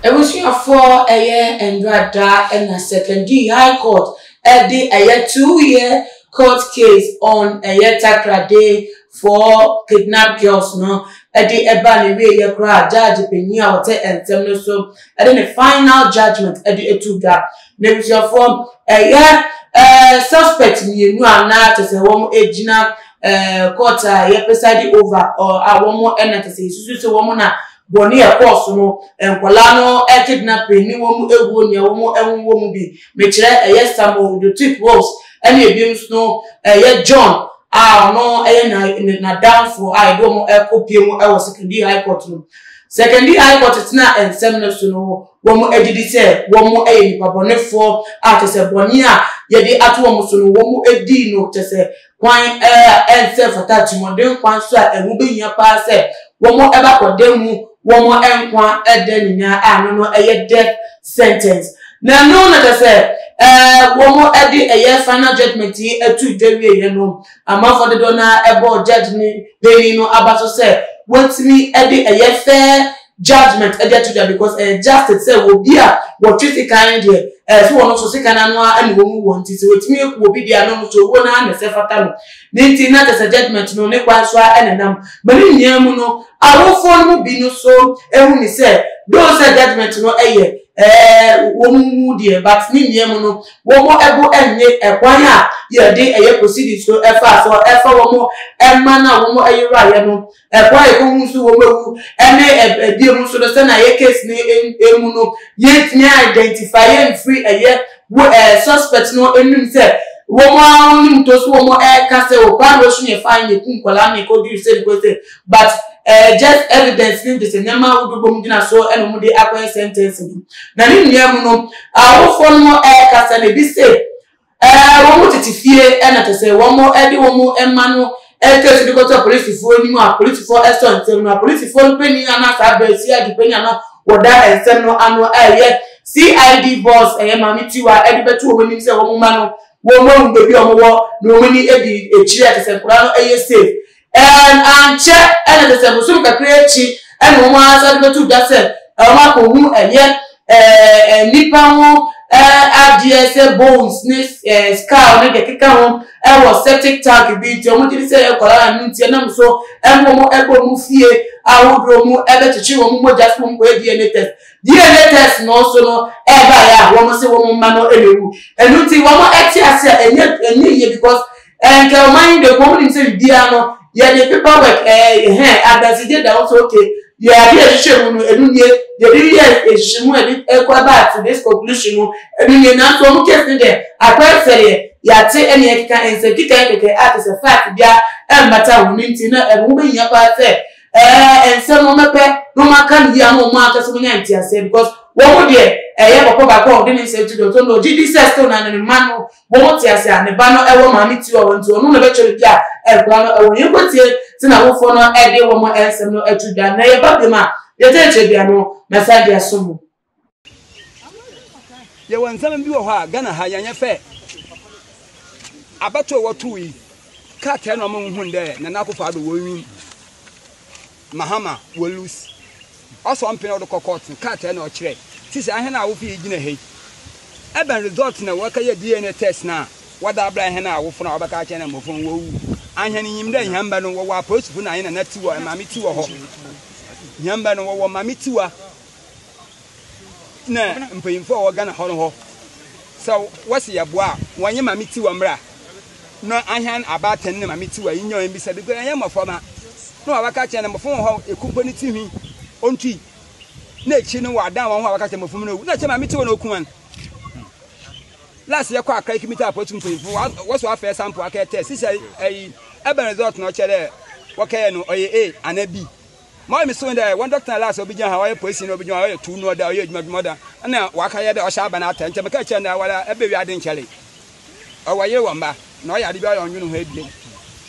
Abusuafoɔ ɛyɛ Ndrada ɛna Sekondi High Court ɛde ɛyɛ 2 year court case on ɛyɛ Takoradi four kidnap girls no ɛde ɛba ne wie yɛ koraa. Judge panyin a ɔte nsɛm no so ɛde ne final judgement ɛde etu dwa. Na abusuafoɔ, ɛyɛ suspect mmienu a na kyerɛ sɛ wɔn gyina court a yɛ preside over a wɔn ɛna kyerɛ sɛ yɛsusu sɛ wɔn na bɔne ɛkɔɔ so no, nkwadaa no kidnapping ne wɔn ewuo, nea wɔn ɛho wɔ mu bi, mekyerɛ ɛyɛ Samuel Dotik Rose ɛne ebi nso no ɛyɛ John a ɔno ɛyɛ na n'adamfo a yɛde wɔn ɛkɔ pie mu ɛwɔ Sekondi High Court no. Sekondi High Court tena nsɛm no so no, wɔn adidi sɛ wɔn yɛ nipa bɔnefoɔ a kyerɛ sɛ bɔne a yɛde ato wɔn so no, wɔn adi no kyerɛ sɛ kwan ɛnsɛ fata atirimuɔden kwan so a ɛho bɛhia paa sɛ wɔn ɛba kɔda mu wɔn nkwa ɛda nyinaa a no ɛyɛ death sentence. Na ɛno na kyerɛ sɛ wɔn ɛde ɛyɛ final judgement yi ɛto dwa wieɛ no, amanfoɔ dodoɔ na ɛbɔ judge ne panyin no aba so sɛ wɔntumi ɛde ɛyɛ fair judgement ɛde ato dwa, because ɛyɛ justice sɛ obi a wɔtwe sekan deɛ, so wɔn nso sekan ano a ɛna wɔn mu wɔn ti sɛ wɔtumi eku obi deɛ, ano nso owuo naa na ɛsɛ fata no. Ne nti na kyerɛ sɛ judgement no ne kwan so a ɛna nam ma ne nyinaa mu no, awofoɔ no mu bi no so ehu ne sɛ though sɛ judgement no ɛyɛ wɔn mu deɛ, but ne nyinaa mu no wɔn ɛbo ɛnye ɛkwan a yɛde ɛyɛ proceedings no ɛfa so ɛfa wɔn ɛma na wɔn ɛyeraeɛ no, ɛkwan a yɛkɔhu nso wɔn awu, ɛne ɛbie mu nso no sɛ na yɛ case no emu no yɛntumi identify yɛmfiri ɛyɛ wo suspect no anim sɛ wɔn a wɔnim to so wɔn ɛka sɛ wɔ kwan wɔ so yɛ fine yɛ kum nkɔlaa ne kɔduru sɛ ne kɔ sɛ, but just evidence ne de sɛ nneɛma ahodoɔ bɔ mu gyina so ɛna wɔn de akɔyɛ sentence no. Na ne nua mu no, awofoɔ no ɛɛka sɛ na ebi sɛ wɔn tete fie ɛna kyerɛ sɛ wɔn ɛde wɔn mma no ɛkɛ de kɔtɔ apolisifoɔ anim a apolisifoɔ ɛsɔ nsɛm no. Apolisifoɔ no panyin anaa saa abɛɛ CID panyin ano wɔda nsɛm no ano, ɛyɛ CID boss, ɛyɛ Maame Tiwa, ɛde bɛto wɔn anim sɛ wɔn mma no wɔn ahu baabi a wɔn wɔ na wɔn ani adi akyire a kyerɛ sɛ nkwadaa no ɛyɛ safe. Ankyɛ ɛna kyerɛ sɛ bosom kakra akyi ɛna wɔn asa de bɛto dwa sɛ wɔn akɔhu ɛyɛ nipa ho adeɛ sɛ bones ne skull ne deɛ keka ho ɛwɔ septic tank bi, nti wɔn gye di sɛ ɛyɛ nkwadaa no. Nti ɛnam so ɛmo wɔn ɛkɔ wɔn fie ahodoɔ mu ɛbɛkyekye wɔn mogya so wɔn kɔyɛ DNA test. DNA test no nso no ɛɛba yɛ a wɔn sɛ wɔn mma no ɛna ewu. Ɛno nti wɔn ɛte ase a ɛnyɛ yie, because nka ɔman yi de wɔn nim sɛ biribiara no yɛde paper work hɛn adansidie da hɔ sɛ okay, deɛ ade a ɛhyehyɛ mu no ɛnu nie, yɛde yɛ ehyehyɛ mu ɛde ɛkɔ ɛba to this conclusion no ɛnu nie. Nanso wɔn case no deɛ akɔyɛ sɛ deɛ yɛate ɛne ɛkeka nsɛm keka kɛkɛ a te sɛ fact bia ɛmmata wɔn. Ne nti na ɛho bɛhia paa sɛ nsɛm no mɛpɛ na wɔn aka no yie ama wɔn ankasa wɔn nya nteaseɛ, because wɔn deɛ ɛyɛ papa baako a ɔde ne nsɛm to dɔtɔ no, ɔgye di sɛ still na ne mma no wɔn te ase a ne ba no ɛwɔ Maame Tiwa wɔn, nti ɔno na bɛkyerɛ bi a nkwadaa no ɛwɔ. Yɛn kɔtie sɛ na awofoɔ no ɛde wɔn nsɛm no ɛto dwa na yɛba bi mu a yɛkyerɛkyerɛ bia no mɛsa de aso mu. Yɛwɔ nsɛm bi wɔ hɔ a Ghana ha yɛnyɛ fɛ. Abatoɔ a wɔtoo yi, krataa na ɔmo nhun dɛ Nana Akufo-Addo wɔnwin, Mahama wɔlose. Ɔsɔ mpene a ɔde kɔ court no, krataa na ɔkyerɛ. Sisi ahɛn a awofo yi gyina ha yi, ebɛn result na wɔkɛyɛ DNA test na wɔdze abra hɛn awofo na wɔbɛka akyerɛ hɛn dɛ mbofra no woewu? Ahɛn nyim dɛ hɛn mba no wɔwɔ apolisifo na hɛn nana Tiwa, Maame Tiwa hɔ. Hɛn mba no wɔwɔ Maame Tiwa na mpanyimfo a wɔwɔ Ghana hɔ no hɔ. Sɛ wɔse yɛboa a, wɔnye Maame Tiwa mbra na ahɛn abaatan na Maame Tiwa yi nyɛ mbisa because yɛnnyɛ mboframba. Na wɔabɛka akyerɛ hɛn dɛ mbofra wɔ hɔ a eku mpo ne tsirnhwi onntui. Na ekyir no wɔadan hɔn ho a wɔaka kyerɛ mbofra no owu. Na kyerɛ Maame Tiwa na oku hɔn. Last yɛkɔ Accra Ekimita apolisi mpanyimfo wɔso afɛɛ sample akɛyɛ test. Sisi ayi ebɛn result na ɔkyerɛ dɛ wɔkɛyɛ no ɔyɛ A anaa B? Ma ɔyɛ me so dɛ wɔn dɔkta last obi gyina ha ɔyɛ polisi na obi gyina ha ɔyɛ tu na ɔda ɔyɛ edwuma dwuma ɔda ɛna waka yɛ dɛ ɔhyɛ aba n'atar nkyɛ meka kyerɛ no dɛ awara ɛbɛ wiade nkyɛre ɔwɔ yer wɔ mba na ɔyɛ ade bi ɔyɛ ɔnwen ho ebien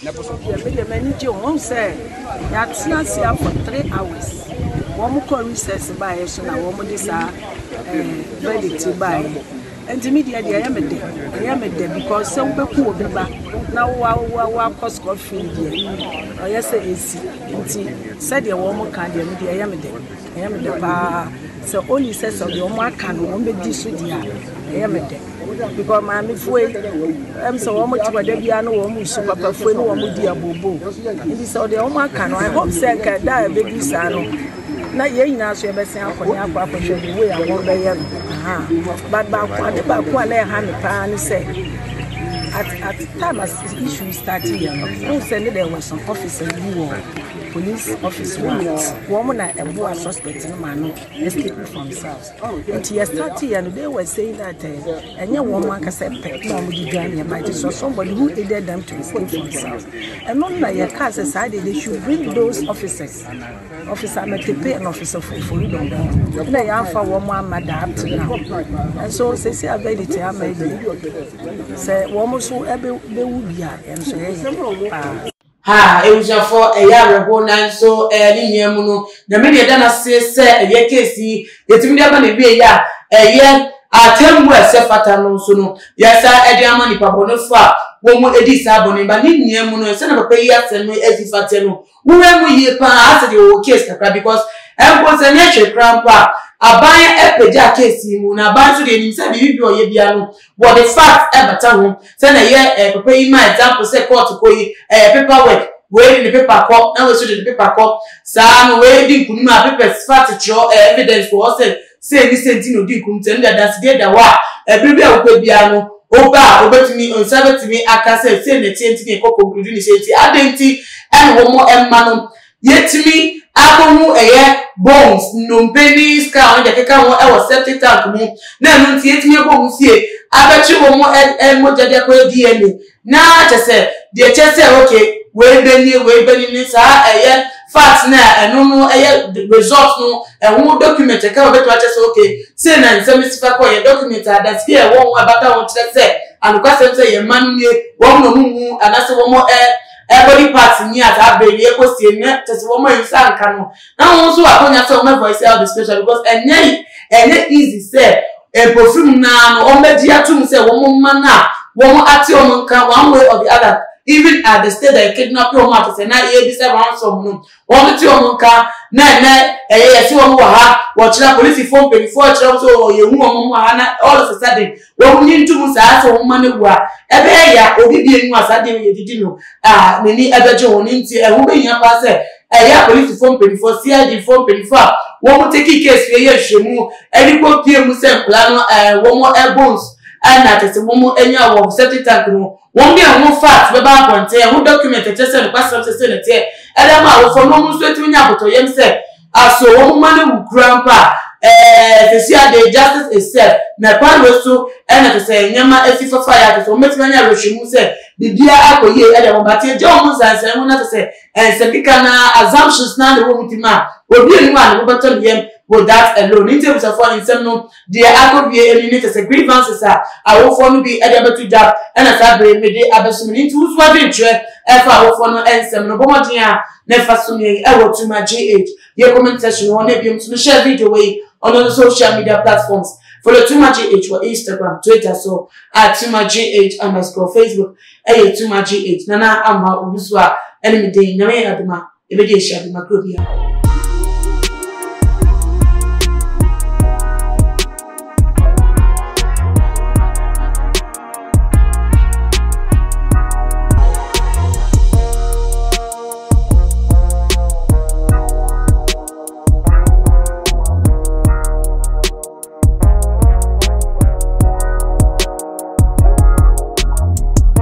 na ɛpo so. Deɛ me deɛ m'ani gye ho, wohu sɛ yɛatena ase ha for 3 hours. Wɔn kɔ recess baeɛ so na wɔn de saa verdict yi baeɛ. Nti me deɛ ɛyɛ me dɛ, ɛyɛ me dɛ because sɛ wobɛku obi ba na wo wo wakɔ scot free deɛ, ɔyɛ sɛ esi. Nti sɛdeɛ wɔn ka deɛ, me deɛ ɛyɛ me dɛ, ɛyɛ me dɛ paa. Sɛ only sɛ sɛ deɛ wɔn aka no wɔn bɛdi so deɛ a, ɛyɛ me dɛ. Because maamefoɔ yi, ɛm sɛ wɔn te hɔ da biara no wɔn resu, papafoɔ yi ne wɔn di abooboo. Nti sɛ deɛ wɔn aka no, I hope sɛ nka da a ɛbɛdu saa no, na yɛn nyinaa nso yɛbɛsen akɔ ne akɔ akɔhwɛ the way a wɔn bɛyɛ no. Aha. But baako, ade baako a na ɛha me paa ne sɛ, at at time as issue start yɛ no, wohu sɛ ne there were some officers bi wɔ Police office hɔ a, wɔn na ɛboa suspect no ma no escape from cells. Nti yɛ start yɛ no, they were saying that eh, ɛnyɛ wɔn ankasa pɛ na wɔn de dwa nneɛma, it was somebody who aided them to escape from cells. Ɛno na yɛ kaa sɛ saa de, they should bring those officers, Officer Ametepe and Officer Fofori Donkor, na yɛamfa wɔn amma da up to now. And so sɛsi a verdict ama yi deɛ, sɛ wɔn nso ɛbɛwu bi a, ɛno nso ɛyɛ paa. Ha, abusuafoɔ, ɛyɛ awerɛhoɔ nanso ɛɛ ne nyinaa mu no, Nyame deɛ ɛda no ase sɛ ɛyɛ case yi yɛtumi de aba n'awieɛ a ɛyɛ atemmuo a ɛsɛ fata no nso no yɛasa ɛde ama nipa bɔnefoɔ a wɔn adi saa bɔne ba ne nyinaa mu no sɛdeɛ papa yi asɛm no asi fa teɛ no wohwɛ mu yie paa asɛ deɛ wɔwɔ case kakra because ɛmpo sɛ nyɛ hwɛ koraa mpo a aban apagya case yi mu na aban nso deɛ nim sɛ biribi bi ɔyɛ biara no Wɔde fact bata ho sɛ na ɛyɛ eh, papa yi ma example sɛ court kɔ yi ɛyɛ paper work, wei de ne paper kɔ na wei nso de ne paper kɔ, saa no wei di nkunim a papers fact kyerɛ eh, evidence wɔ hɔ sɛ sei ne sei nti na odi nkunim nti ɛno de adansedie da hɔ a ɛbere bi a wopɛ biara no woba a wobɛtumi nsa bɛtumi aka sɛ sei na ɛteɛ nti na yɛkɔ conclude ne sei nti adɛn nti ɛna wɔn mma no Yɛatumi akɔhu ɛyɛ bones, nnompe ne skull ne deɛ ɛkeka ho wɔ septic tank mu na ɛno nti yɛatumi akɔ wɔn fie abɛtwe wɔn mogya de akɔyɛ DNA na kyɛ sɛ deɛ kyɛ sɛ okay wei bɛnie wei bɛni ne saa ɛyɛ fact na ɛno no ɛyɛ result no ɛho document ɛka wɔbɛtumi akyɛ sɛ okay sei na nsɛm si fa kɔ yɛ document a adanseɛ a ɛwɔ ho ɛbata ho kyerɛ sɛ anokwasɛm sɛ yɛn mma no nie wɔn na wɔn mu anaasɛ wɔn ɛ Body parts ni a saa bere yi yɛkɔ sie no na kyerɛ sɛ wɔn nsa nka no na wɔn nso wɔ akonya sɛ wɔn voice out the special because ɛnyɛ ɛnyɛ easy sɛ mpofirim naa no wɔn bɛgye atum sɛ wɔn mma no a wɔn ate wɔn nka one way or the other even at the state that kidnap wɔn a kyerɛ sɛ na yɛbisa ransom no Wɔn te wɔn nka na ɛnɛ ɛyɛ yɛse wɔn wɔ ha wɔkyerɛ polisifoɔ mpanyinfoɔ kyerɛ wɔn sɛ ɔɔ yɛhu wɔn wɔ ha na all of a sudden wɔn nyi ntum saa sɛ wɔn ma no wu a ɛbɛyɛ ya obi bie nu a saa deɛ yɛdidi no a n'ani ɛbɛgye ho ne nti ɛho bɛhia paa sɛ ɛyɛ apolisifoɔ mpanyinfoɔ CID foɔ mpanyinfoɔ a wɔn take case yɛ yɛ nhwɛmu ɛde kɔ pie mu sɛ nkwadaa no ɛɛ wɔn ɛbones ɛna kyɛ sɛ wɔn anya wɔ septic tank no Wɔn de ɛho fact bɛba abɔnten, ɛho document a ɛkyerɛ sɛ nokwasɛm sɛ sei na ɛteɛ, ɛde ama awofoɔ na wɔn nso atumi anya abotɔyam sɛ aso wɔn mma no awu koraa mpo a, ɛɛ seesei ade justice is served, na kwan wei so na kyerɛ sɛ nneɛma asi fafa yɛ a kyerɛ sɛ wɔbɛtumi anya awerɛhyɛmu sɛ biribiara akɔ yie ɛde ama wɔn. But yɛgya wɔn nsansɛn ho na kyerɛ sɛ nsɛnkeka no ara, assumptions no ara na ɛwɔ wɔn tirim a, obi nni hɔ a ne bo bɛtɔ ne yam with that alone. Nti abusuafoɔ nsɛm no Deɛ akɔwie ani ne kyɛ sɛ grievances a awofoɔ no bi de abɛto dwa na saa bere yi mede abɛsom no nti wo nso w'adwenkyerɛ ɛfa awofoɔ no nsɛm no bɔ mmɔden a na fa som yɛn ɛwɔ Tuma GH yɛ comment section hɔ na biom nso no share video wei on all the social media platforms follow Tuma GH wɔ Instagram, Twitter so at Tuma GH underscore Facebook ɛyɛ Tuma GH Nana Ama Owusu a ɛne me din Nyame yɛ adom a yɛbɛdi ahyia bi makro biara.